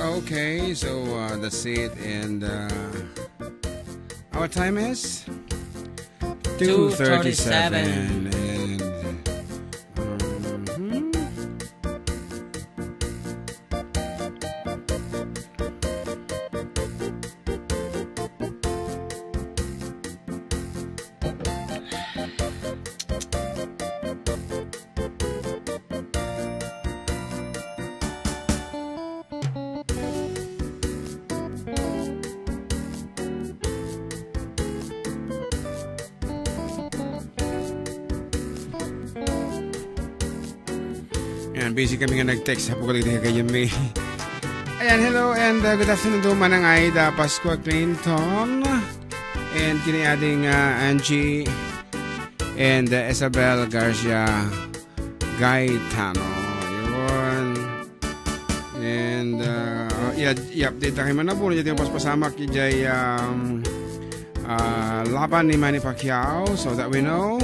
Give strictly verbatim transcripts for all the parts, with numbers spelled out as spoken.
Okay, so, uh, that's it, and, uh, our time is two thirty-seven. Two thirty-seven. And, mhm. Ayan, busy kami nga nag-text. Hapo ko dagiti kakayan mi. Ayan, hello and, uh, good afternoon to Manang Aida Pascua Clinton. And kini ading, uh, Angie and, uh, Isabel Garcia Gaetano. Yun. And, uh, i-, i-update tayo man na po. Diyan yung paspasamak, diyan, um, uh, laban ni Manny Pacquiao, so that we know.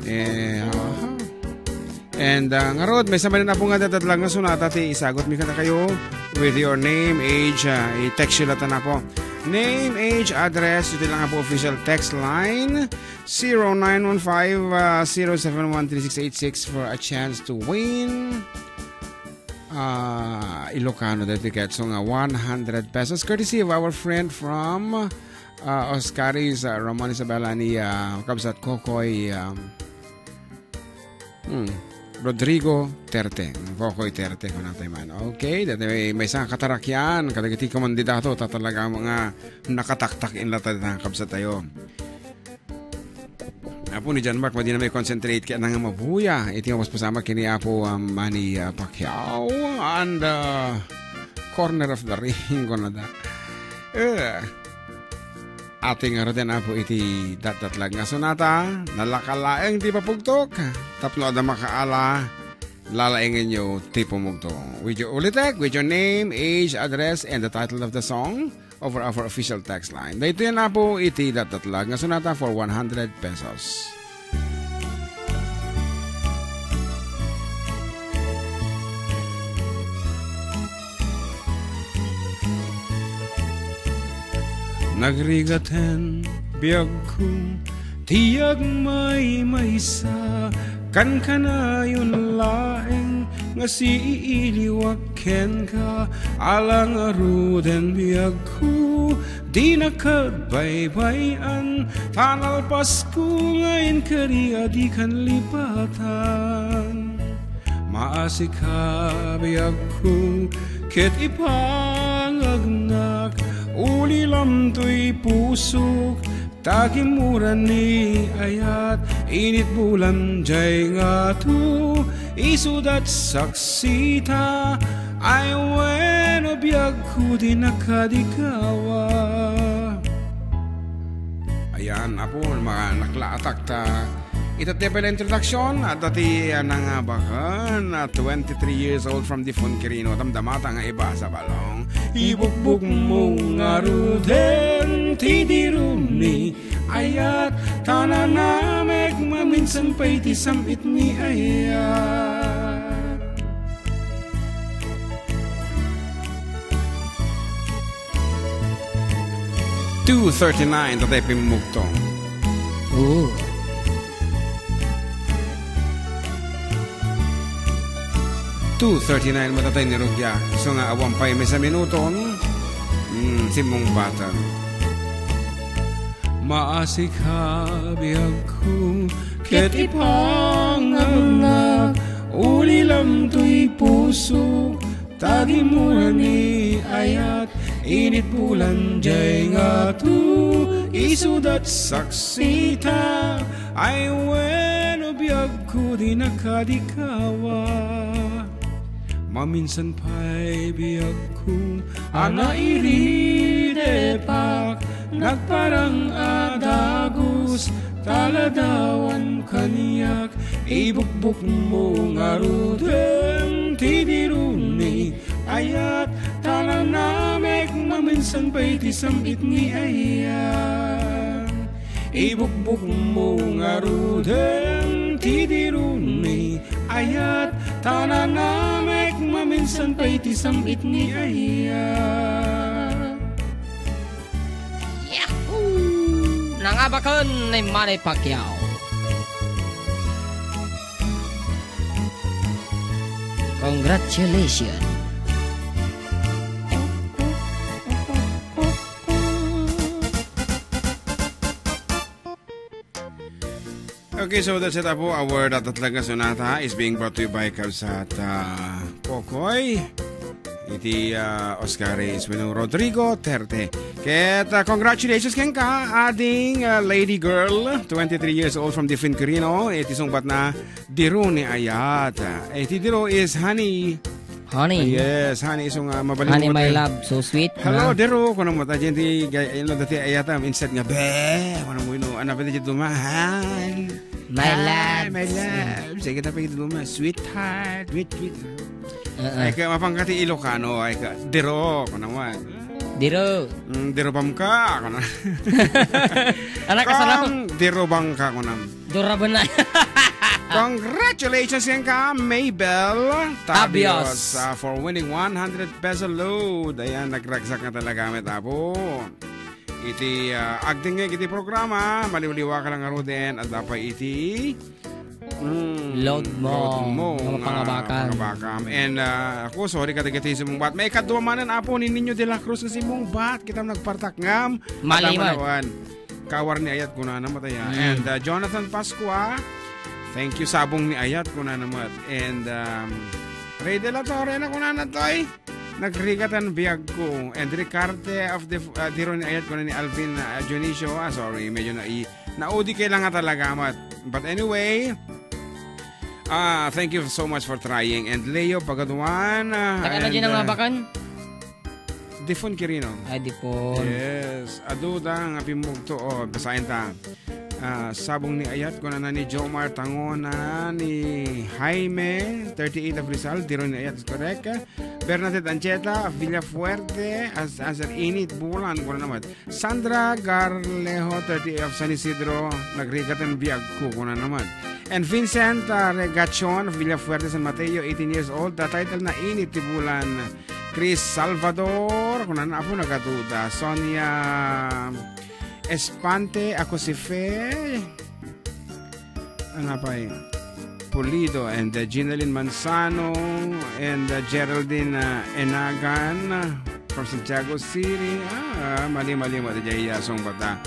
Eh, aha. And, uh, ngarud, maysa manen, Apo, nga datdatlag nga sonata ti isagut mi kadakayo with your name, age, uh, i-text yo latta, Apo. Name, age, address, iti lang, Apo, official text line, zero nine one five, uh, zero seven one three six eight six for a chance to win, uh, Ilocano Day ticket. So nga, one hundred pesos courtesy of our friend from, uh, Oscaris, uh, Ramon Isabela ni, uh, Kabsat Kokoy, um, hmm, Rodrigo Terte. Kokoy Terte, kung natay man. Okay, dati may, maysa nga katarakyan, kadagiti kumandidato, ta talaga nga nakataktak in lata, kabsat tayo. Apo ni John Mark, madi na may concentrate kaya nang mabuya. Iti nga paspasamak kini Apo, um, Manny, uh, Pacquiao and, uh, Corner of the Ring, kunada. Eh, ating ngaruden, Apo, iti datdatlag nga sonata, nalaka laeng ti papugtok, tapno adda makaala, lalaengenyo ti pumugtong. With your ulitek, with your name, age, address, and the title of the song, over our official text line. Daytoy na po iti datdatlag nga sonata for one hundred pesos. Nagrigaten biagko ti agmaymaysa, kankanayon laeng nga siiiliwak kenka, ala ngaruden biagko, dinaka baybay-an, ta nalpasko nga inkari a dikan lipatan. Maasika biagko, ket ipangagnak, ulilam toy pusok, ta gimmura ni ayat, init bulan jay ngato, isudat saksita, ay wenno biagko dinaka dikawa. Ayan, Apo, mga naklaatak ta. Ita ti pala introduction, at dati, ah, nangabakan, ah, twenty-three years old from Difon Quirino. Damdamata nga iba sa balong. Ibukbok mo ngaruden ti diruni ayat, ta nanamek maminsan pay ti sam-it ni ayat. Two thirty-nine, tatay pimmugtong. Oo. Two thirty-nine, matatay ni Rugya. Isu nga awan pay maysa minuton. Mm, simmungpatan. Maasika biagko, ket ipangagnak, ulilam toy puso, ta gimmura ni ayat, init bulan jay ngato, isudat saksita, ay wenno biagko dinaka dikawa. Maminsan pay biagko a nairidepak, nagparang a dagus, taladawan kaniak, ibukbok mo ngaruden ti diruni ayat, ta nanamek maminsan pay ti sam-it ni ayat. Ibukbok mo ngaruden ti diruni ayat, Tananamek maminsan pay ti sam-it ni ayat. Yahoo! Nangabaken ni Manny Pacquiao. Congratulations. Okay, so that's it, Apo. Our Datatlag nga Sonata is being brought to you by Kabsat, ah, Pokoy. Iti, ah, Oscar Reyes wenno Rodrigo Terte. Ket, ah, congratulations kenka, ading, ah, lady girl, twenty-three years old from Difin Quirino. Iti sungbatna, Diro ni Ayat. Iti Diro is Honey. Honey. Ah, yes, Honey, isu nga mabalin Honey, mo my tayo. Love, so sweet. Hello, na? Diro, kuno mo, tayo di, gay-, ano, dati Ayat, ah, instead nga, be, kuno mo, ino, ano, pwede dito, ma, hi. My Hi, love. My love. Sige, tapos dito, ma, sweetheart, wait, wait. Uh-uh. Ay, ka, mapangkati Ilocano, ay ka, Diro, kuno mo. Diro. Mm, Diro bam ka, kuno. Anak, kasalanan. Kang Diro bang ka, kuno. Dura ba na? Congratulations kenka, Mabel Tabios. Tabios, ah, for winning one hundred peso load. Ayan, nagragsak nga talaga met, Apo. Iti, ah, agdingngeg iti programa, maliwliwa ka lang ngaruden, adda pay iti, mm, Load mo, load mo, mga nga pangabakam. Pangabakam. And, ah, ako, sorry kadagiti simungbat. May kadua manen, Apo, ni Nino de la Cruz nga simungbat. Kita nagpartak ngam. Maliwan. Kaawar ni Ayat kunana met aya. Mm. And, uh, Jonathan Pascua, thank you, sabong ni Ayat kunana met. And, um, Ray de la Torre na kunana toy, nagrigatan biag ko. And Ricarte of the, uh, Diro ni Ayat kunana ni Alvin, uh, Dionisio. Ah, sorry, medyo na-, naudi kay lang nga talaga met. But anyway, ah, thank you so much for trying. And Leo Pagaduan, uh, Taga na and, dyan ang uh, abakan? Difon Quirino. Ay, Difon. Yes. Aduda nga pimmugto. Oh, basahin ta. Ah, sabong ni Ayat, kunana ni Jomar Tangona, ni Jaime, thirty-eight of Rizal, Diro ni Ayat, is correct. Bernadette Ancheta of Villafuerte, as, as an init bulan, kunana met. Sandra Garlejo, thirty-eight of San Isidro, nagrigatan biag ko, kunana met. And Vincent, ah, Regachon of Villafuerte, San Mateo, eighteen years old, the title na Init ti Bulan. Chris Salvador, kunana, Apo, nagaduda. Sonia Espante, ako si Fe. Ano pa yun? Pulido and, uh, Ginalyn Manzano and, uh, Geraldine, uh, Enagan, uh, from Santiago City. Ah, mali, mali, mali, jay, uh, song bata.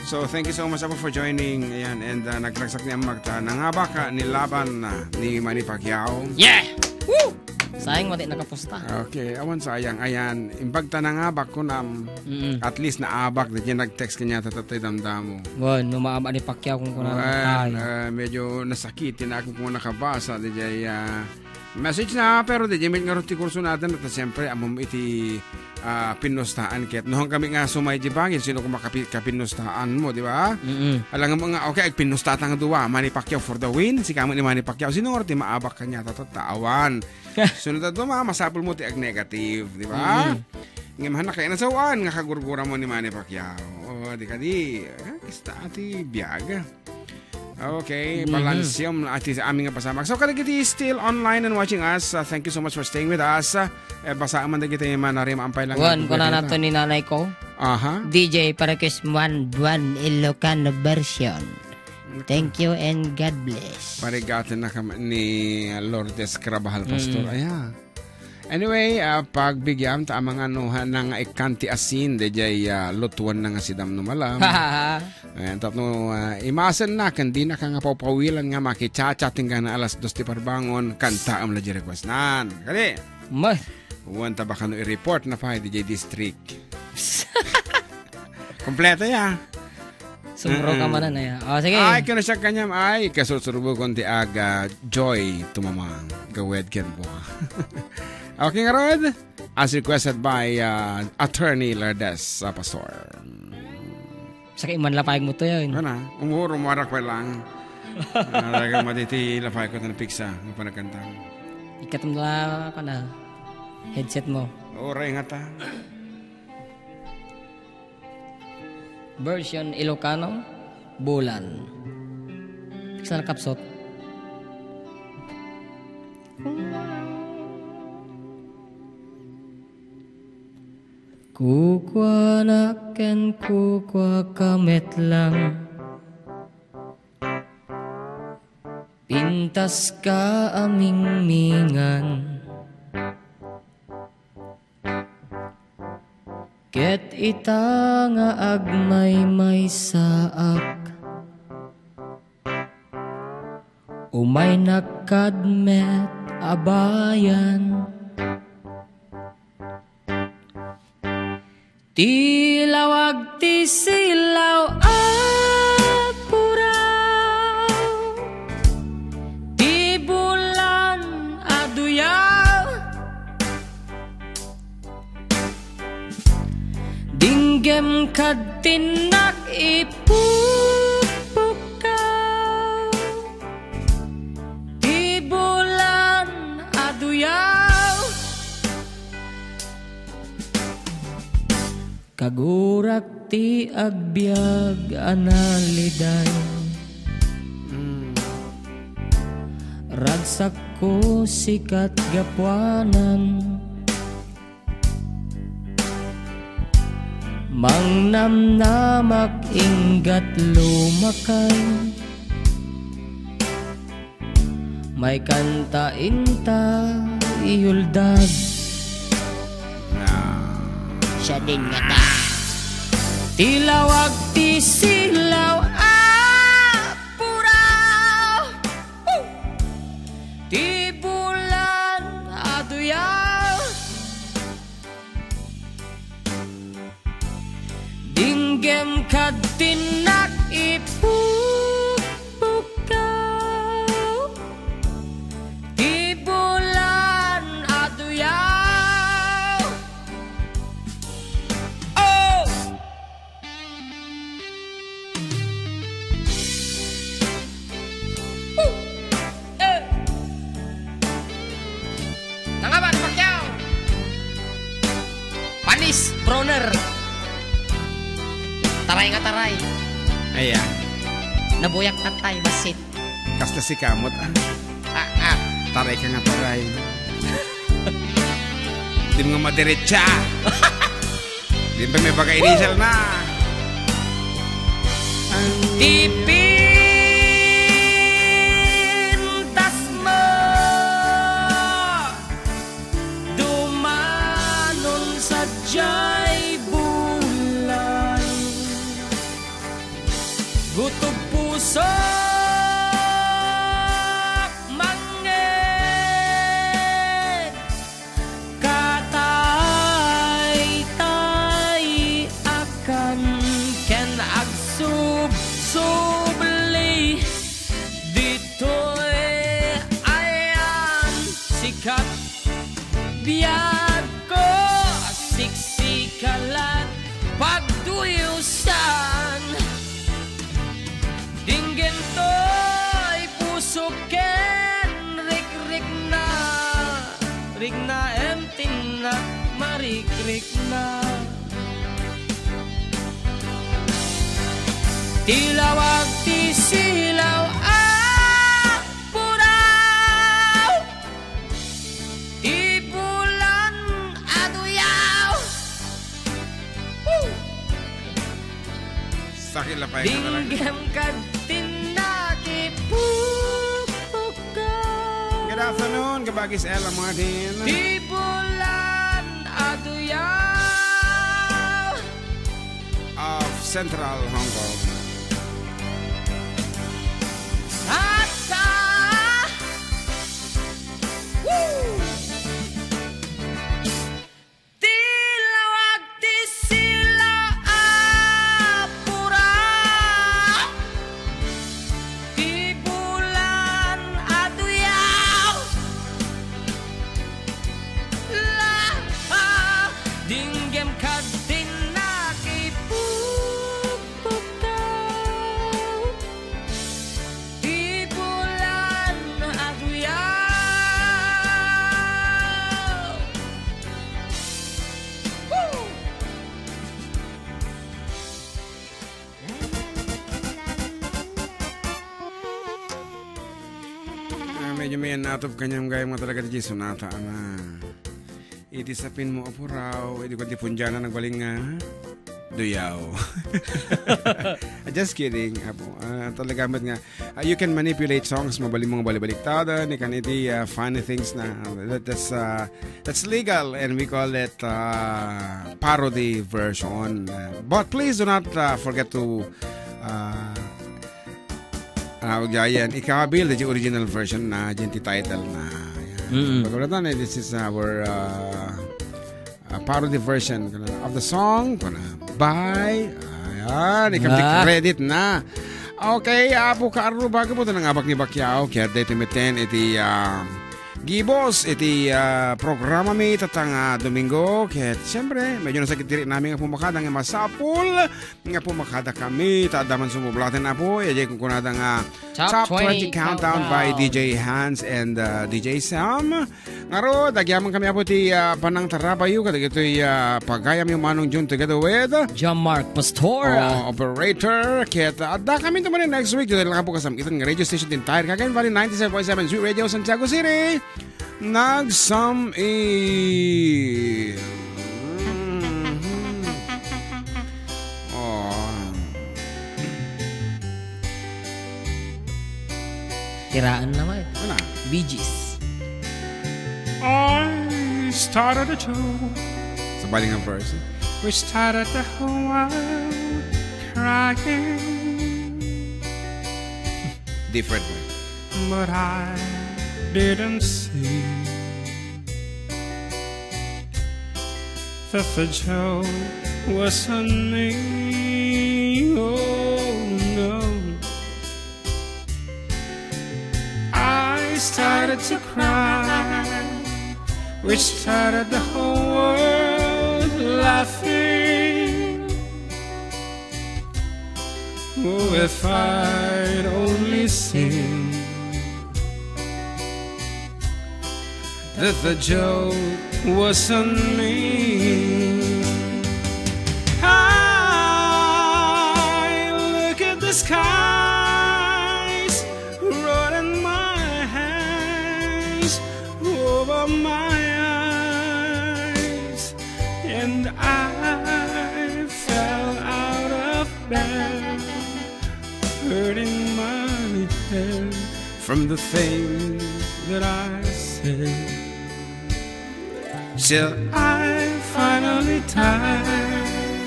So, thank you so much, Apo, for joining. Ayan, and, uh, nagragsak ni Amag ta. Nangabak, uh, ni laban, uh, ni Manny Pacquiao. Yeah! Woo! Sayang, wala nakapusta. Okay, awan sayang. Ayan, imbag ta nangabak kunam, Mm. at least naabak, di kaya nag-text kanya, tatatay damdamo. Wan, no maabak ni Pacquiao kung kuna Wan, tay. Ah, medyo nasakit, na ako kung nakabasa, di jay, ah, message na, pero di jay, may nga ti kurso natin, at siyempre, amom iti, ah, pinustaan, ket no, kami nga sumay di bangin, sino kung makapi-, kapinustaan mo, di ba? Mm-mm. Alam mo nga, okay, agpinusta tang dua, Manny Pacquiao for the win, si kamo ni Manny Pacquiao, sino nga ti maabak kanya, tatataawan. Sunod adto, ma-, masapul mo ti ag-negative, di ba? Mm. Ngem han, kay nasawan nga kagurgura mo ni Manny Pacquiao. O, di kadi, eh, kasta ti biag. Okay, Mhm. Balansiam ati sa amin nga pasamak. So, kadagiti still online and watching us, uh, thank you so much for staying with us. Uh, eh, basa man dagiti manarima ampay lang Wan, nga kunana dagiti to ni nanay ko. Aha. D J, para kis Juan Buan Ilocano version. Thank you and God bless. Parigaten na kam-, ni Lourdes Carabajal, Pastor. Mm. Aya. Anyway, ah, pagbigyan ta amang ano, ha, nang ikkan ti asin, dayjay, ah, lutuan na nga sidam no malam. Ayan, tapno, ah, imasen na, ken di na ka nga papawilan nga makichacha, tinggana alas dos ti parbangon, kanta am la di request nan. Kadi? Mah. Wan ta baka no i-report na pa, dayjay district. Kompleto ya. Sumro ka Mm-mm. manen, aya. O, sige. Ay, kano siya kanyam, ay, kasursurbukon ti aga, Joy, tumamang. Gawed ken bua. Okay, ngarud, as requested by, uh, Attorney Lourdes, uh, Pastor. Sakit man lapayag mo to yun. Ano, umuro, umarak pa lang. Talaga matiti lapayag ko na piksa, ang panagkanta. Ikatum na, ano, headset mo. Oray nga ta. Version Ilocano, Bulan. Saan kapsot? Kukuanak ken kukuaka met lang. Pintaska a mingmingan. Ket ita nga agmaymaysaak, umaynak kad met a bayan. Ti lawag ti silaw a puraw, ti bulan a duyaw. Dinggem kad tinnak ipukpukkaw, ti bulan a duyaw. Kagurak ti agbiag a naliday. Mm. Ragsakko sikat gapuanan. Mangnamnamak inggat lumakay. Maikanta inta iyuldag. Ah. Siya din nga ta. Ti lawag ti silaw a puraw. Ti bulan a duyaw. Dinggem kad tinnak ipukpukkaw, ti bulan a duyaw. Oh! Nangaban, Pacquiao! Panis, Broner! Taray nga taray. Aya. Nabuyak na tay, basit. Kasla si kamot, ah. Ah, ah. Taray ka nga taray. Di mo nga madiretsa. Di ba may baga inisal na? Ang tipintas mo, dumanon sa jay bulan. Gutog puso, mangngeg. Kataytay akan ken agsubsubli ditoy ayan sikat biagko, siksikalan, pagduyusan. Dinggem toy pusok ken rikrikna, rikna em tinnak marikrikna. Ti lawag ti silaw a puraw. Ti bulan a duyaw. Woo! Sakit la pay ka talaga. Dinggem kad tinnak ipukpukkaw. Good afternoon, kabagis Ella Martin. Ti bulan a duyaw. Of Central Hong Kong. Tata! Woo! Ti lawag ti silaw a puraw, ti bulan a duyaw. La, ah, dinggem kad tinnak ipukpukkaw. Iti mayan natop kaniam gayam nga talaga ti sonata, ama. Iti sapin mo, Apo Raw, iti kua ti pundiana nagbalin nga duyaw. Just kidding, Apo. Ah, talaga met nga, ah, you can manipulate songs, mabalin mo nga balibaliktad, ah, ni kan iti, ah, funny things na, that, that's, ah, that's legal and we call it, ah, parody version. Ah, but please do not, ah, forget to, ah, Ah, agayan, ikabil, the original version na, diyan ti title na. Ayan. Mm. Pagkabulatan, eh, this is our, uh, uh, parody version of the song, kuna, by, ayan, ikabil ti Ah. credit na. Okay, Apo Kaarro, bago po ito nang abak ni Bakyaw, kaya dito meten iti, ah, gibos, iti, ah, programa mi, tatang, ah, Domingo, kaya siyempre, medyo nasakit diri namin nga pumakadang, eh, masapul, nga pumakada kami, ta adda man sumublaten, Apo, eh, diay kunkunada nga Top Top twenty twenty Countdown by Countdown. D J Hans and, uh, D J Sam. Ngarud, agyaman kami, Apo, ti, uh, panangtarabayo, kadagitoy, uh, pagayamyo manong June together with John Mark Pastor. Oh, operator. Ket, uh, adda kami tumani next week. Dito lang, Apo, kasamgitan nga radio station din tayo. Cagayan Valley ninety-seven point seven Sweet Radio, Santiago City. Nagsam-in. Mhm. Oh. Tiraan naman. Ano? Bee Gees. I started a joke. Sa baling ang verse. We started the whole world crying. Different way. But I didn't see that the joke was on me. Oh no. I started to cry, which started the whole world laughing. Oh, if I'd only seen that the joke was on me. I look at the skies, rolling my hands over my eyes, and I fell out of bed, hurting my head from the things that I said. Till I finally died,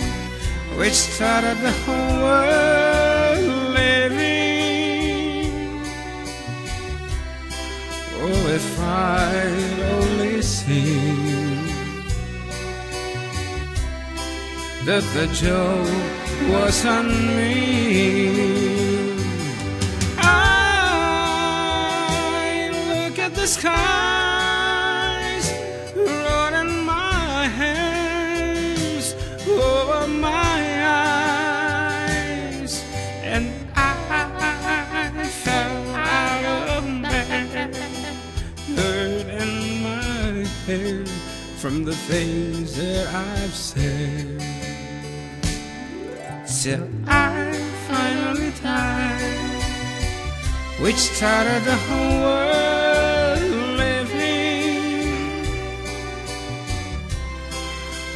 which started the whole world living. Oh, if I'd only seen that the joke was on me. I look at the skies, rolling my hands over my eyes, and I fell out of bed, hurting my head from the things that I've said. Till I finally died, which started the whole world living.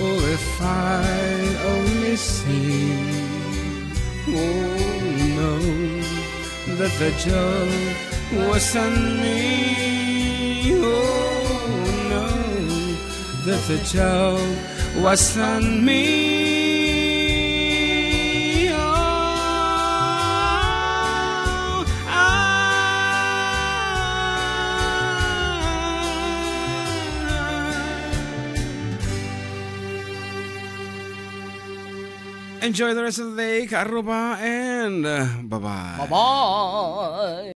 Oh, if I only seen, oh no, that the joke was on me. Oh no, that the joke was on me. Oh, ah. Enjoy the rest of the day, Karuba, and, uh, bye-bye. Bye-bye.